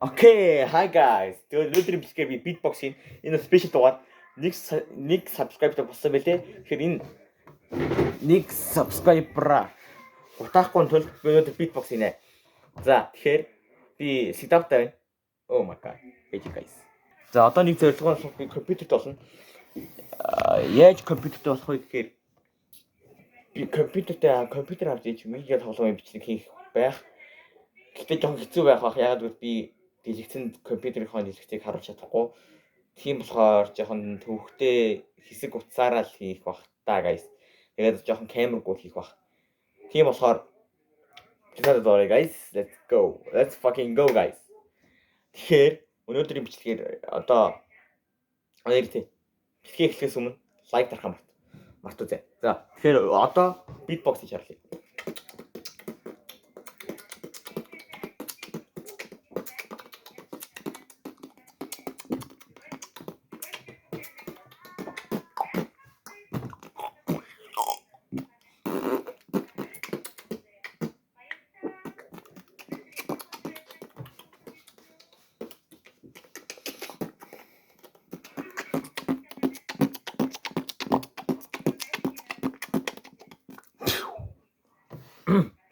Okay, hi guys. Тэгээд өнөөдрийн бичлэгээр би beatbox-ийн энэ special дугаар нэг subscriber болсон байлээ. Тэгэхээр энэ нэг subscriber утаахгүй тулд би өнөөдөр beatbox хийнэ. За, тэгэхээр би setup-тай байна. Oh my god. Hey guys. За, одоо нэг зорилгоор би компьютерт болно. Яаж компьютерт болох вэ гэхээр би компьютертэй компьютер авч иж видео тоглоомын бичлэг хийх байх. Гэхдээ жоохон хэцүү байх бах. Яагаад гэвэл би дэлгэцэнд компьютерийнхоо дэлгэцийг харуулж чадахгүй. Тийм болохоор жоохон төвхтэй хэсэг утсаараа л хийх бах та guys. Тэгээд жоохон камергүй хийх бах. Тийм болохоор надад дорой guys. Let's go. Let's fucking go guys. Тэгэхээр өнөөдрийн бичлэгээр одоо нэр тий. Бичлэгээ эхлэхээс өмнө лайк дарахаа мартуу зэ. За, тэгэхээр одоо beatbox хийж харлаа.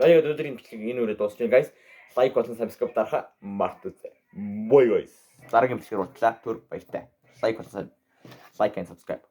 За, тэгээд өнөөдрийн бичлэг энэ үрээ дуусна guys. Лайк болон subscribe дарахаа мартуузай. Bye guys. Дараагийн бичлэгээр уулзлаа. Түр баяртай. Лайк болон like and subscribe.